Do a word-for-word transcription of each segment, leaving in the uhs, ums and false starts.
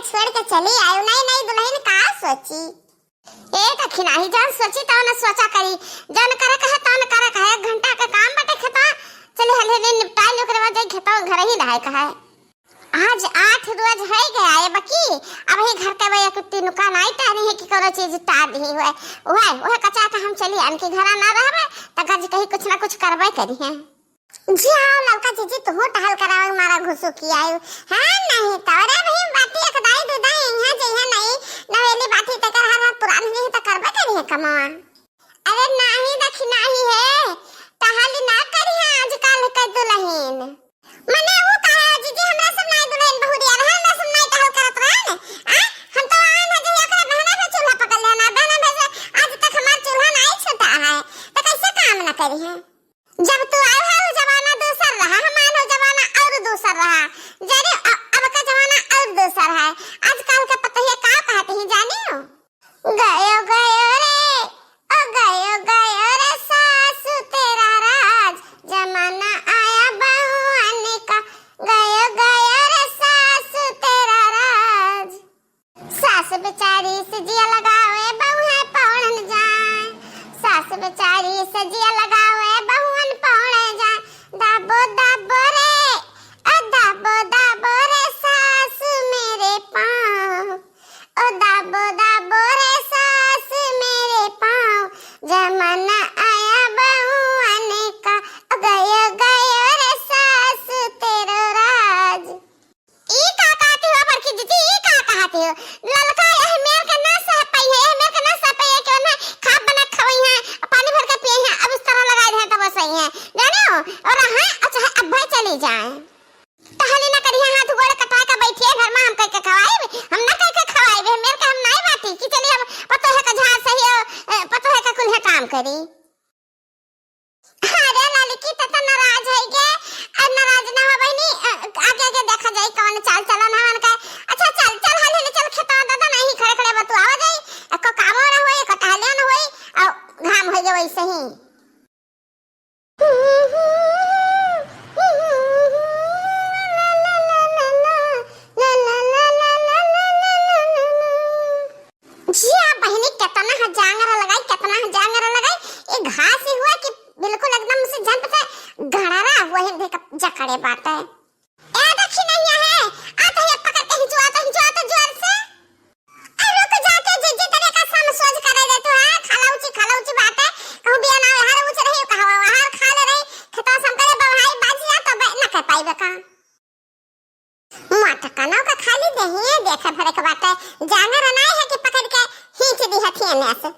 छोड़ के चली आयो, नई नई दुलहिन का सोची? ए दखिनाही, जौन सोची तौन सोचा करी, जौन करे कहे तौन करे कहे, एक घंटा के काम बटे खेतवा, चली हले दिन निपटाई ले, ओकरे बाद जाई खेतवा, घर ही रहे कहे। आज आठ रोज है गया है बकी, अब ही घर के वही कुत्ती नुका नाई टहरी है कि कोनो चीज टा दी हुए, वह वह कचा के हम चली आन के घरा ना रहबे, त गज कही कुछ ना कुछ करबे करी है। जी हाँ, ललका जीजी, तुहू टहल करावे मारा घुसुकी आयु। हाँ, नहीं तो, अरे भाई, बाटी एक दाई दू दाई, यहाँ जइहे नहीं, नवेली बाटी ते कर हर हर पुरान जी तो करबे करी है कमवा। अरे नहीं, देखी नहीं है, टहल ना करी है आजकल के दुलहिन। मने वो कहा, जीजी, हमरा सब नहीं दुलहिन बहुरिया रहा, हमरा सब नहीं टहल करत रहा ने। आ, हम तो आन है जहिया कर बहना पे चूल्हा पकड़ लेना, बहना पे से आज तक हमार चूल्हा नहीं छूटा है, तो कैसे काम ना करी है? जब तू आयो है, वो जमाना दूसर रहा, हमार हो जमाना और दूसर रहा। जाने, अ-, अब का जमाना और दूसर है। आजकल के पतोहिया का कहत ही, जाने हो? गयो, गयो रे, ओ गयो, गयो रे सासू तेरा राज, जमाना आया बहुअन का। गयो, गयो रे सासू तेरा राज। सास बेचारी से जिया लगावे, बहू है पौड़न जाए। सास बेचारी से जिया लगावे, बहुअन पौड़े जाए। दाबो, दाबो रे, ओ दाबो, दाबो रे सास मेरे पाँव। ओ दाबो, दाबो रे सास मेरे पाँव। जमाना आया बहुअन का। ओ गयो, गयो रे सास तेरो राज। ई का कहती हो बड़की जीजी, ई का कहती हो? ललका एह मेर के ना सह पाई है, एह मेर के ना सह पाई है कि ओन्हे खाब बना के खवई है, पानी भर के पिए है, अब इस तरह लगाए रहे तब सही है, जाने हो? और रहे, अच्छा है, अब भाई चली जाए। टहली ना करिए, हाथ गोड़ कटा के बैठिए घर में, हम कह के खवाई, हम ना कह के खवाई, एह मेर के हम नाई बाटी कि चलिए अब पतोह का झाड़ सही हो, ए, पतोह का कुल्हे काम करी। अरे ललकी, त, त नाराज है गे। अरे नाराज ना हो बहिनी, अ, आगे, आगे देखा जाई कौन चाल चलन है उनका। अच्छा चल, चल, हाल, हाल, चल खेतवा दादा, नहीं खड़े, खड़े बतुआवा जाई। एको कामो ना होई, एको टहलियो ना होई, और घाम होई गे वैसे ही। जिया बहिनी, केतना ह जांगर लगाई, केतना ह जांगर लगाई। ये घास ही हुआ कि बिल्कुल एकदम से जंप से गड़रा हुआ है, देख जकड़े बाटे। ए देखी नहीं है, आ तो ये पकड़ के हिंचवा तो, हिंचवा तो जोर से। ए रुक जाके जीजी, तेरे का सम सोच करे रे तू, हाँ? खाला ऊंची, खाला ऊंची बाटे। कहूँ बिया ना हर ऊंच रही, कहवा हर खा ले रही। खेतवा सम करे बवाई बाजी आ तो बे-, न कह पाई बेका। मटकनो का खाली देहिए देखे भरे के बाटे, जांगर नाई है कि पकड़ के खींच दी हथिये ने से।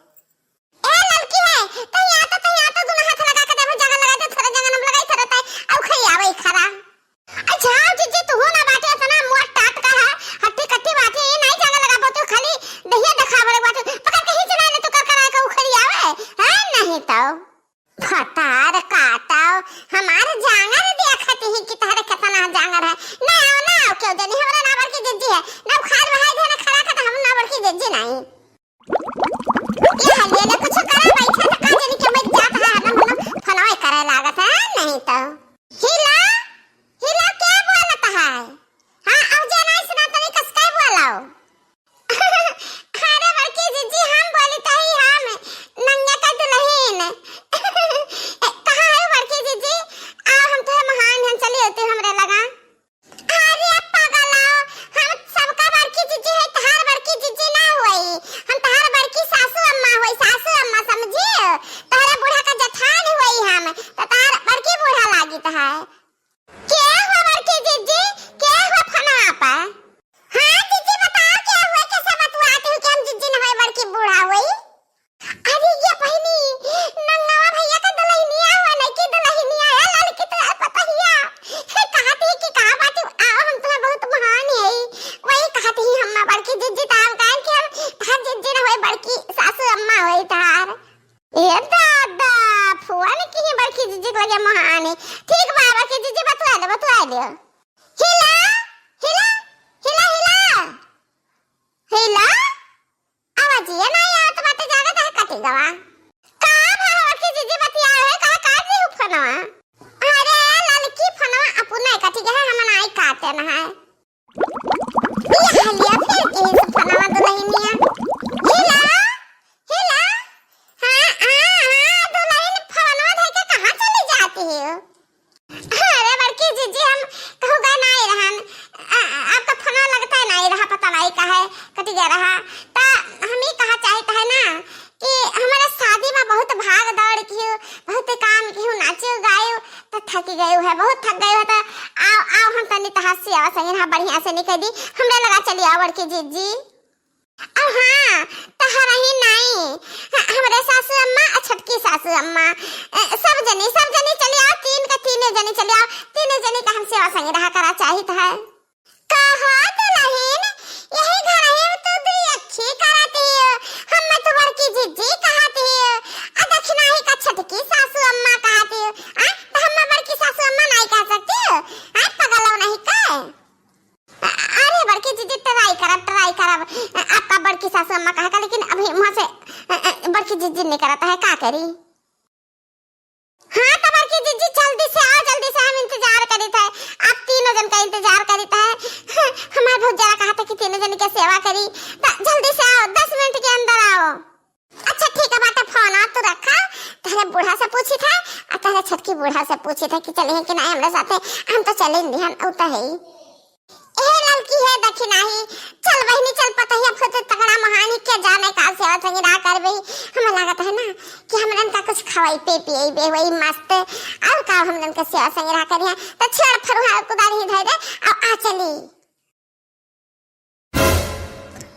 ए ललकी है, तई आता, तई आता, दुनो हाथ लगा के देखो, जगह लगा दे, थोड़ा जगह हम लगाई, थोड़ा तई, औ खरी आवे खरा। अच्छा, जीजी, तू हो ना बाटे, इतना मोट टाट का है, हट्टी कट्टी बाटे, ये नहीं जगह लगा पाते, खाली देहिए देखा भरे बाटे, पकड़ के खींच ना ले, तू कर करा के उखरी आवे, है नहीं तो। फटार काटाओ, हमार जांगर देखत ही कि तहरे केतना जांगर है। ना आओ, ना आओ, क्यों देनी हमरा ना बड़की जिज्जी है, ना खाल बहाई देना खड़ा का, तो हम ना बड़की जिज्जी नहीं। ये हलिए ले कुछ करा बैठा था, का जानी के मैं जात है, हरदम हरदम फोनवे करे लागत है, नहीं तो। हिला, हिला, क्या बोलत है? हाँ, अब जे नहीं सुना तो नहीं कस के बोलाओ। अरे बड़की जिज्जी, हम बोली तही हम, नंगे का दुलहिन। ए, कहाँ है बड़की जिज्जी? आओ, हम तो महान हम चली होती हमरे लगा। अरे पगला, हम सबका बड़की जिज्जी है, तहार बड़की जिज्जी ना होई। हम तहार बड़की सासू अम्मा होई, सासू अम्मा समझी? तहरे बूढ़ा का जेठान होई हम, तो तहार बड़की बूढ़ा लागित है। के हो बड़की जिज्जी? के हो फोनवा पे? हाँ जिज्जी बताओ, के हो, कैसे बतुआती हो कि हम जिज्जी न होई, बड़की बूढ़ा होई? अरे ये बहिनी, नंगवा भैया का दुलहिनिया हो, नहीं की दुलहिनिया है, ललकी तो पतहिया। हे कहती है कि कहा बात आओ, हम तुम्हें बहुत महान है। वही कहती है हम बड़की जिज्जी, ताम कान कि हम तहार जिज्जी न होई, बड़की सासू अम्मा होई तहार। ए दादा, फुआ ने की बड़की जिज्जी के लगे महान है। ठीक बा, बड़की जिज्जी बतुआ दे, बतुआ दे। हिला, हिला, हिला, हिला। हिला? आवाजिया ना आवत बाटे, जागा तह कटी गवा। का भा बड़की जिज्जी बतिया है, का काट दी फोनवा? अरे ललकी फोनवा अपने कटी गया है, हम नाई काटे ना है। ये हलिया फिर जी, हम कहूँ गए नाहीं रहन, आ, आपका फोन लगता है नाहीं रहा, पता नाहीं काहे कटि गया रहा। त हम ई कहा चाहित है ना कि हमरे शादी मा बहुत भाग दौड़ किहू, बहुत काम किहू, नाचिउ गाइउ, त थकि गइउ है, बहुत थकि गइउ है। त आओ, आओ, हम तनी तहार सेवा संगे रहा, बढ़िया से निकल दी, हमरे लगा चली आओ बड़की जिज्जी। अउ हाँ, तहरही नाहीं, ह-, हमरे सासू अम्मा अउ छोटकी सासू अम्मा, अ, सब जनी, सब जनी चली आओ, तीन के तीने जनी चली आओ, तीने जनी का हम सेवा संगे रहा करा चाहित है। कहो दुलहिन, यही घरही तू दुई अक्खी करत हियो, हम्मे तू बड़की जिज्जी कहत हियो, अ दखिनाही का छोटकी सासू अम्मा कहत हियो, आ, त हम्मे बड़की सासू अम्मा नाहीं कह सकती हो, आ, पगलो नहीं का? अरे बड़की जिज्जी, try करब, try करब। आपका बड़की सासू अम्मा कहा का, लेकिन अभी वहाँ से, अ, अ, बड़की जिज्जी नहीं करता है, का करी? हाँ, तो बड़की जिज्जी जल्दी से आओ, जल्दी से, हम इंतजार करित है, आप तीनों जन का इंतजार करित है। हमार भौजाई कहा था कि तीनों जन के सेवा करी, तो जल्दी से आओ, दस मिनट के अंदर आओ। अच्छा ठीक है बाटे, फोन आ तू रखा, तहरे बूढ़ा से पूछी था, आ तहरे छोटकी बूढ़ा से पूछी था कि चली है कि नाहीं हमरे साथे, हम तो चले नहीं हन, उ तो है ही। ए ललकी है दखिनाही, चल बहिनी चल, पतहिया फुत तगड़ा महानी के जाने का सेवा संगे रहा करबे, हमें लागत है ना कि हमरन का कुछ खवाई पे पिए बे वही मस्त, और का हमरन का सेवा संगे रहा करिया, तो छेड़ फरुहा कुदारी ही धर दे, अब आ चली।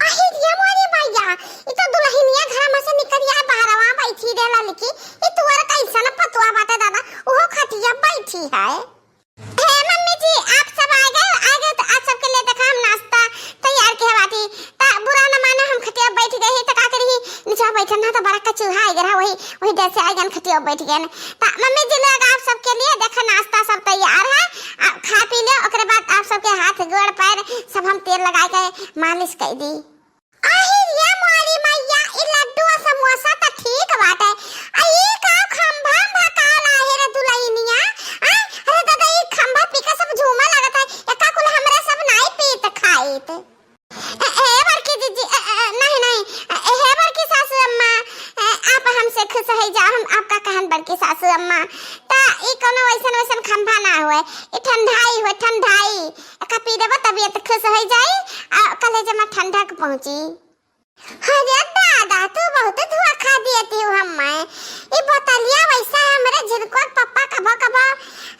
अहि रे मोरे मैया, ई तो दुलहिनिया घर में से निकरिया बहरवा बैठी रे ललकी, ई तुअर कैसन पतुआ बाटे दादा, ओहो खटिया बैठी है। हे मम्मी जी, आप सब आ गए, आ गए तो आप सबके लिए देखा हम नाश्ता तैयार किया बाटी। ता बुरा न माना, हम खटिया बैठ गए ही तो का करी, नीचे बैठन ना तो बड़ा का चूहा आ गया, वही, वही डर से आ गए खटिया बैठ गए। ता मम्मी जी लोग आप सबके लिए देखा नाश्ता सब तैयार है, आप खा पी ले, ओकरे बाद आप सबके हाथ गोड़ पैर सब हम तेल लगा के मालिश कर दी। आहि रे मोरी मैया, ई लड्डू आ समोसा त ठीक बाटे, आ ई का खंभा में भकाल आहे रे दुलहिनिया? आ, अरे दादा, ई खंभा पी के सब झूमे लागत है, एका कुल हमरा सब नाई पीत खाइत। ए, ए, बड़की जिज्जी, ए, ए, नहीं, नहीं, ए, ए, हे बड़की सासू अम्मा, ए, आप हमसे खुश है जा, हम आपका कहन बड़की सासू अम्मा, त ई कोनो वैसन, वैसन खंभा ना हुए, ई ठंडाई हुए, ठंडाई। एका पी देबो, तबीयत खुश हो जाई, आ कलेजा में ठंडक पहुंची। अरे दादा, तू बहुत धोखा देती हो हमें। ई बोतलिया वैसा है, हमरे झिनको के पप्पा कबो कबो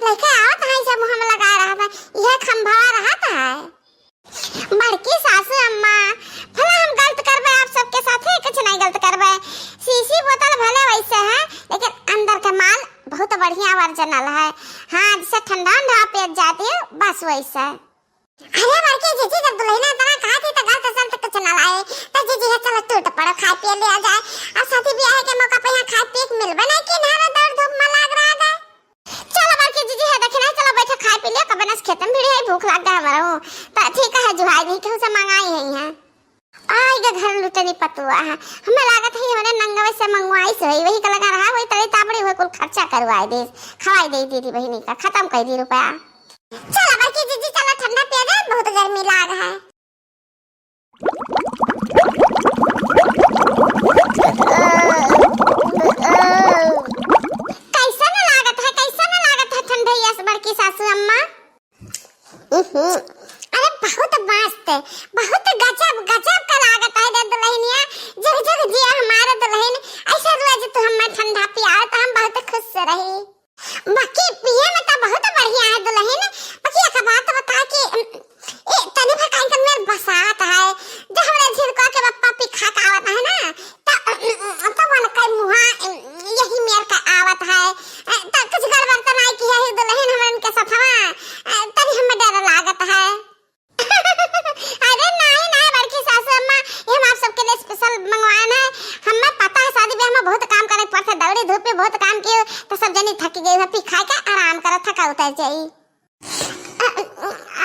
लेके आवत है, जब मुंह में लगा रहा था, यह खंभवा रहत है। बड़की सासू अम्मा, भला हम गलत करबे आप सबके साथे? कुछ नहीं गलत करबे। शीशी बोतल भले वैसे है, लेकिन अंदर के माल बहुत बढ़िया original है। हाँ, जिसे ठंडा ठंडा पियत जाती हो, बस वैसे। अरे बड़की जीजी, जब दुलहिन इतना कहा थी तो गलत सलत कुछ ना लाए, तो जीजी है चलो टूट पड़ो, खाए पिए लिया जाए। अब शादी ब्याह के मौका पे यहाँ खाए पिए के मिलबे नहीं कि नहर दौड़ धूप में लाग रहा है। चलो बड़की जीजी है देखे नहीं, चलो बैठो खाए पी लियो, कबे नस खेतन भिड़े है, भूख लाग गया हमारा हो। तो ठीक है, जुहाई नहीं केहू से मंगाई है यहाँ। आइगा घर लुटनी पतुआ है, हमें लागत है हमरे नंगवे से मंगवाई से होई, वही का लगा रहा, वही तड़ी तापड़ी हुए कुल खर्चा करवाई दे, खवाई दे दीदी बहिनी का, खतम कर दी रुपया। चलो बड़की जीजी, चलो ठंडा पिया जाए, बहुत गर्मी लाग है। कैसन लागत है, कैसन लागत है ठंडैया से बड़की सासू अम्मा? उहुं, अरे बहुत मस्त, बहुत गजब, गजब का लागत है रे दुलहिनिया, जग जग जिया हमार दुलहिन, ऐसे रोज तू हमें ठंडा पियाओ तो हम बहुत खुश रही। बाकी पिए में तो बहुत बढ़िया है दुलहिन, बाकी एक बात बता कि, ए, तनी भर काहे के मेर बसात है, जो हमरे झिनको के बप्पा पिखा का आवत है ना, त, त मन के मुहा, यही मेर का आवत है, त कुछ गड़बड़ तो नहीं किया है दुलहिन हमरन के सथवा, तनी हमें डर लागत है। अरे नाहीं, नाहीं, बड़की सासू अम्मा, ये हम आप सबके लिए special मंगवान है। हमें पता है, शादी ब्याह में बहुत काम करे के पड़ता है, दौड़ी धूप में बहुत काम किए, तो सब जनी थक गई है, पी खाए के आराम करो, थका उतर जाई। अ, अ,